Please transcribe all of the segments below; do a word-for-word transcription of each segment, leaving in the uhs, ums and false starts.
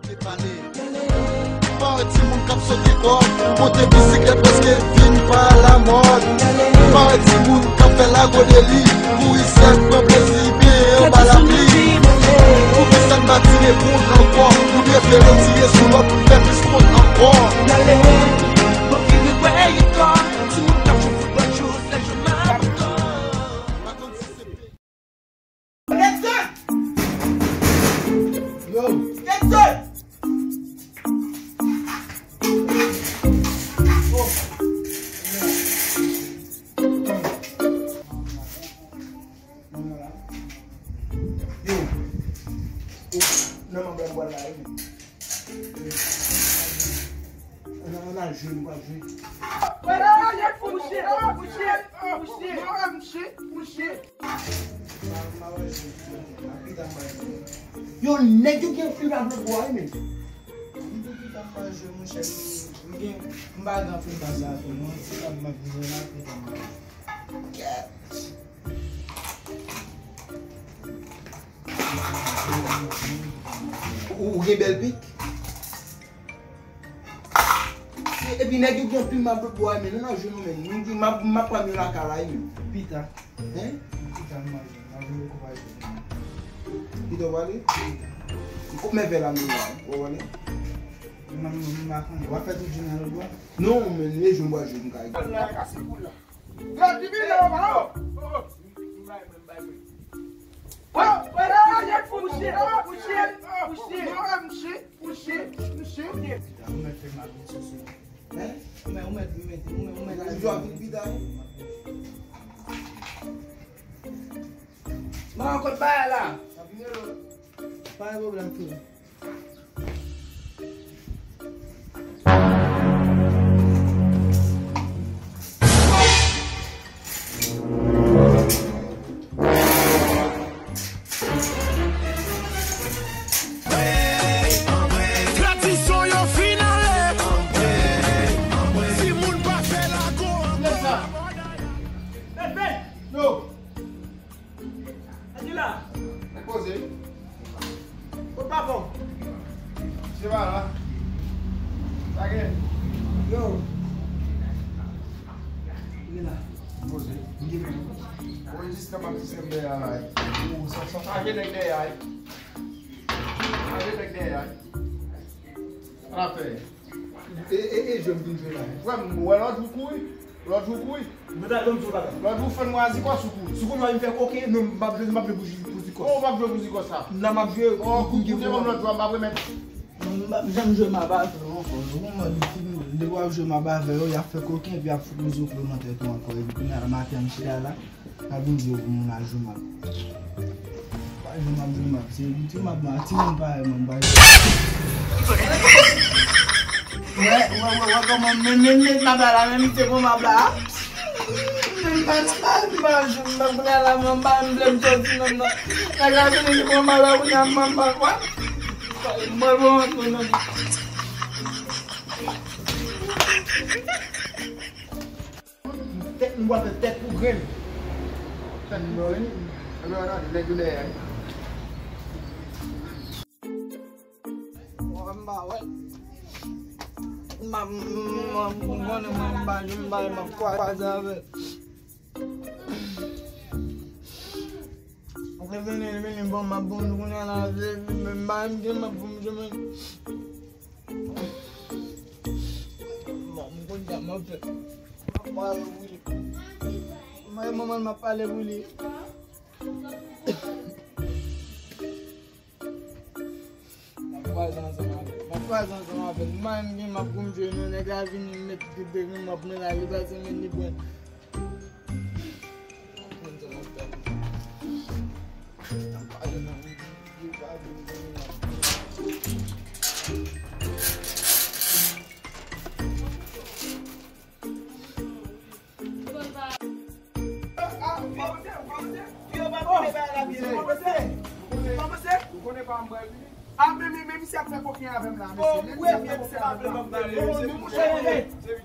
Te pale. Pare timoun k ap sote kòd, monte bisiklèt prèske vin pa lamòd. Pare timoun k ap fè lago de li, kouri syèk pran plezi benyen anba lapli. Poukisa n pa tire kont ankò? Nou prefere tire sou lòt pou fè plis kont ankò. Timoun k ap jwe foutbòl jous lè jou maton. Yo. Yo. Nan manm la, bwal la, wi. Ann, ann al jwe, nou pral jwe. Yo, nèg yo gen pil avèk bwa, wi, men. M gen, m pa gen anpil baz la tou, non. Se sa m ap di la, pita m. Ou, ou gen bèl pik? Se, epi nèg yo gen anpil mablo bwa, men nou nan jwe nou menm. Nou di, m ap, m ap pran yo lakay la, men. Pita. Hein? Pita, m al, m al jwe kou pa jwe. Pita w pale? Pita. Ou koup men vè la, men la. Ou pale? M, m, m pa konnen. W ap fè tout jounen lòt bò? Non, men, men jwe m pral jwe m ka. Gad ki bile yo, bro. Ou mèt fè m abit sou sou. Hein? Ou mèt, ou mèt, ou mèt, ou mèt. Ou jwe avèk pita, wi. Mwen kot bagay la. Pa gen pwoblèm, frè. Tradisyon yo fin ale. Timoun pa fè lago ankò. Yo. Ann di la. Poze. Kot pa bon. Se pa la. Sa gen. Yo. Li la. Poze. Bon, jis nan m ap jis nan dèyè a la. Ou sa, sa, sa gen nèg dèyè a. Sa gen nèg dèyè a. Sa fè. E, e, e, jwe m vin jwe la. Frè m, ou wè lòt jou kouri. Lòt jou kouri. Mwen ta jwenn sou bagay. Lòt jou fè nwa zikòs ou kouri. Si kounye a vin fè koken, non, m p ap jwe, m p ap jwe pou ji-, pou zikòs. Ou p ap jwe pou zikòs sa. Nan m ap jwe. Oh, pou koute m lòt jou a, m p ap remèt. Non, m p ap janm jwe m ap avè yo ankò. Ou konprann, depi w ap jwe m ap avè yo, y ap fè koken, epi y ap fout nou zoklo nan tèt ou ankò. Epi kounye a, maten, m chita la. Pa vin di yo pou moun al jwe mab. Pa jwe mab, jwe mab. Se ti mab la, timoun parèy mwen, m pa jwe. Wè, wè, wè, wè kòman men, men, men mab la, la, men misye pran mab la. Men m pa, m pa, m pa jwe mab la, la, mwen m pa, m vle m soti menm non. Nèg la vini, li pran mab la, kounye a, m pa, m pa kwè. Mwen bon, mwen non. Tèt nou pral fè tèt pou grenn. Tèt pou grenn. Ebyen, w ap tande nèg yo dèyè. M pa wè. M pa, m, m, m konnen mwen, m pa, m pa, m ap kwaze avè l. Mwen vini, vini, bon, m ap bon, kounye a la, m pa, m gen, m ap bon, m jwenn. Bon, m konn sa m ap fè. M ap pale pou li. Mwen, manman, m ap pale pou li. M ap kwaze ansanm avè l. M ap kwaze ansanm avè l. M pa menm gen m ap konn jwe non, nèg la vini, m met pip de nou, m ap men la, li pase men li pran. Ah, men, men, men, misye ap fè koken avè m la, mesye. Oh, men, wi, men, misye pa vle ban m pale, mesye.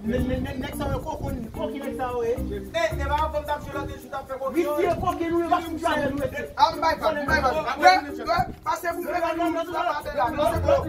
Men, men, men, nèg sa yo koken, koken nèg sa yo ye. Eh, e pa avè m t ap jwe lòt jou, t ap fè koken. Misye koken, nou, yo pa fout jwe avè nou, mesye. Ah, m bay bal, m bay bal. Wè, wè, pase pou mwen, nou, nou, nou, la, pase la, pase pou.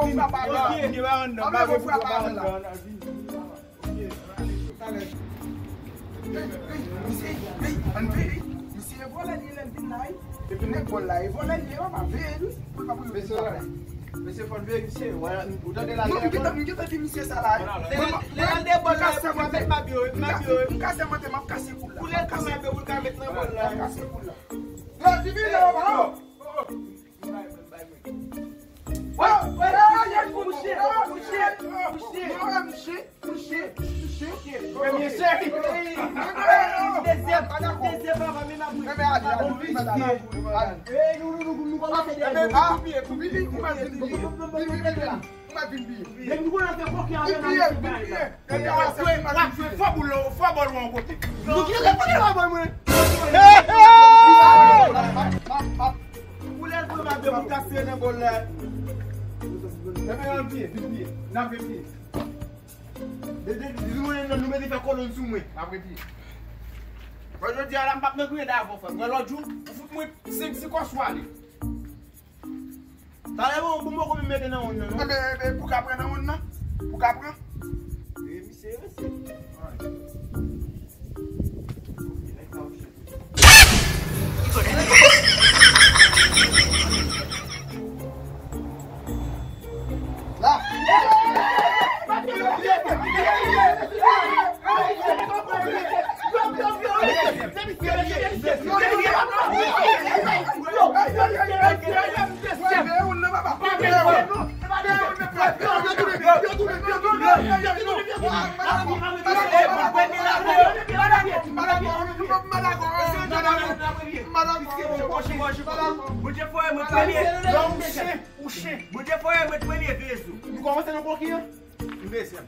bon frape la. An vle bon frape la. Misye, hey, hey, misye vòlè li lè l vin la, wi. Epi nèg vòlè la, e vòlè li ye, papa, veye li, wi. Pou l pa pou yo vin frape la. Mesye, fò n veye misye, ou tande la. Non, m gentan, m gentan di misye sa la, wi. Lè, lè, lè l de bòl la, pou met mabyo, wi, mabyo, wi. M ka sèmante, m ap kase koul la. Pou lè l ka mabyo, pou l ka met nan bòl la. M ap kase koul la. Yo, di vini la, papa. Premye seri. Dezyèm, dezyèm, papa, men apre. Ey, nou, nou, nou, nou kòmanse dezyèm. Depi nou konnen fè koken avè nan misye bay la. W ap jwe, w ap jwe, fò boul la, fò bòl ou an kote. Nou ki lè kote la bòl mwen. Pou lè l pran mabyo pou kase nan bòl la. Enben, ann piye, vin piye. N ap vin piye. De, de, de, nou, nou, nou mete fè kolòn sou mwen. N ap vin piye. Bon, jodi a la, m p ap nan griyen davò, frè m. Mwen lòt jou, ou fout mwen senk, senk kòs ou ale. Talè bon, bon, bon, konbyen mete nan wonn nan, non? Enben, enben, pou ka pran nan wonn nan? Pou ka pran? E, misye, misye. La. Bondye fè mwen premye. Ou chen. Bondye fè mwen premye, veye sou. Nou kòmanse nan koki an? M dezyèm.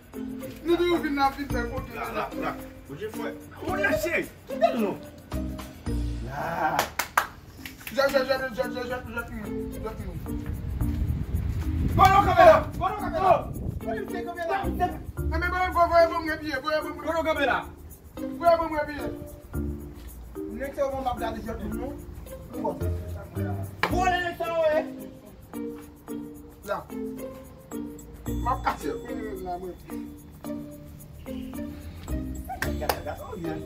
Nou toujou vin nan vin fè koki. La, la, la. Bondye fè. Moun nan cheri. Kite l non. La. Jèt, jèt, jèt. Kote w kanpe la? Kote w kanpe la? Kote w kanpe la? Nan men mwen, voye, voye, voye mwen piye, voye, voye mwen. Kote w kanpe la? Voye mwen, mwen piye. Nèg sa yo, m ap gade jèt moun non. Vòlè nèg sa yo, e. La. M ap kase kounye a la, mwen. Gade, gade, oh, yeah.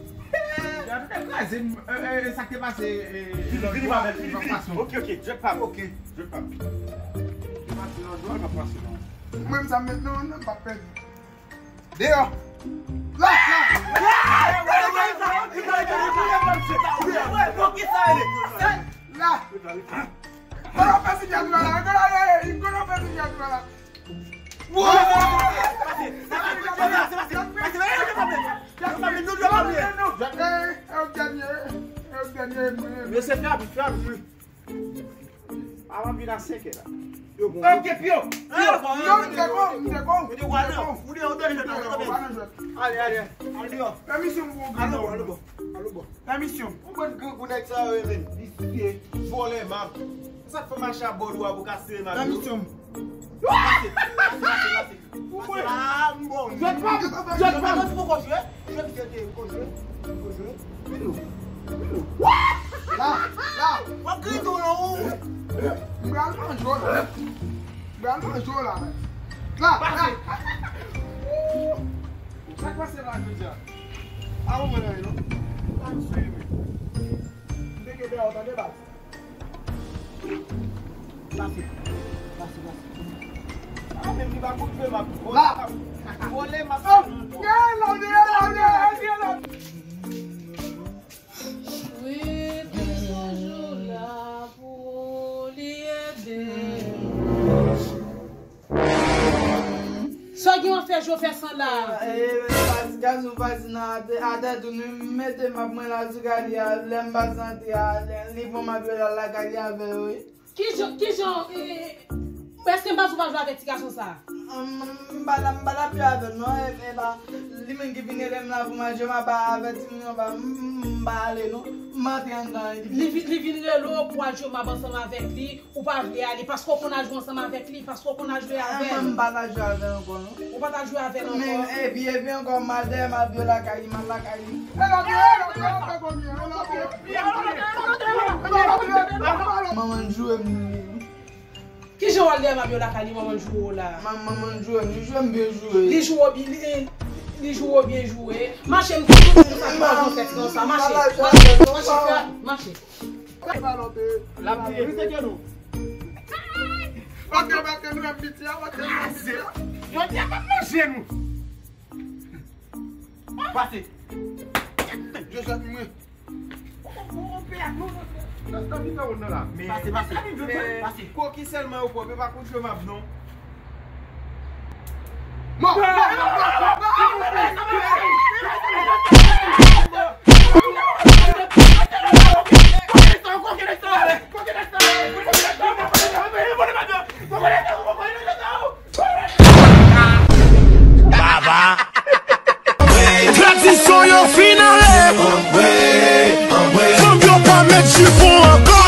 Gade, te kraze m, e, e, e, sa k te pase, e, vini, vini, Mabèl, vini, vini. Ok, ok, jwèt pa m. Ok. Jwèt pa m. Mwen, m sa m met nan, nan, m p ap pèdi. Deyò. La, la. La. Kono fè si gad la, kono, kono fè si gad la. Mesye, fè abit, fè abit. Avan vin a senk è la. Yo bon. Ok, pyo. Pyo. Non, m te bon, m te bon. Ou te wale. Ou te, ou te jwèt nan jwèt. Ale, ale. Ale deyò. Pèmisyon pou ou. Ale bon, ale bon. Ale bon. Pèmisyon. Ou konn grangou nèg sa yo, men. Visye, vòlè, mab. Sa k fè mache a bò dwa pou kase mab yo. Pèmisyon. Pase, pase, pase, pase. Ou kwè? Ah, m bon. Jwèt pa, jwèt pa. Jwèt pou kò jwe. Jwèt ki te kò jwe. Kò jwe. Vin nou. Vin nou. La, la. W ap griyen tou non ou. M pral manje w la. M pral manje w la. La, la. Sa k pase la jodi a? A ou mwen nan non. A m sou mwen. M te gen dèyè w tande baz. Pase, pase, pase. A, menm li pa koute m ap vòlè, m ap vòlè, m ap. Wi, te toujou la pou li ede. Sa gen yon Fè jo fè san la. E, e, pati gason pati nan atè, atè tou nou mete m ap mwen la sou kay li a, lè m pa santi a, lè li bon m ap yo la lakay li avè yo, wi. Ki jan, ki jan, e, e, èske m pa sou pa jwe avèk ti gason sa? M, m pa la, m pa la pi avè l non, e, e pa, li menm ki vin rele m la pou m al jwe, m ap avèti moun yo, pa, m, m pa ale non, m antre anndan. Li vi-, li vin rele w pou al jwe m ap ansanm avèk li, ou pa vle ale, paske w konn al jwe ansanm avèk li, paske w konn al jwe avè l. Mwen, m pa ta jwe avè l ankò non. Ou pa ta jwe avè l ankò. Men, epi, epi ankò, m al dèyè, m al vye lakay li, m al lakay li. Manman joure m li. Ki jan w al dèyè m ap yo lakay li, manman joure w la? Manman joure m, li joure m byen joure. Li joure w byen, li, li joure w byen joure. Mache m di tout moun sa k pa jan fèt nan sa. Mache, mache, mache, frè, mache. L ap vire. Pase, pase, nou menm piti a, pase, nou menm piti a. Jodi a m ap manje nou. Pase. Joseph, mwen. Pase, pase. Pase. Koki sèlman yo pwòp, yo pa konn jwe mab non. Baba. Tradisyon yo fin ale. Fanm yo pa met jipon ankò.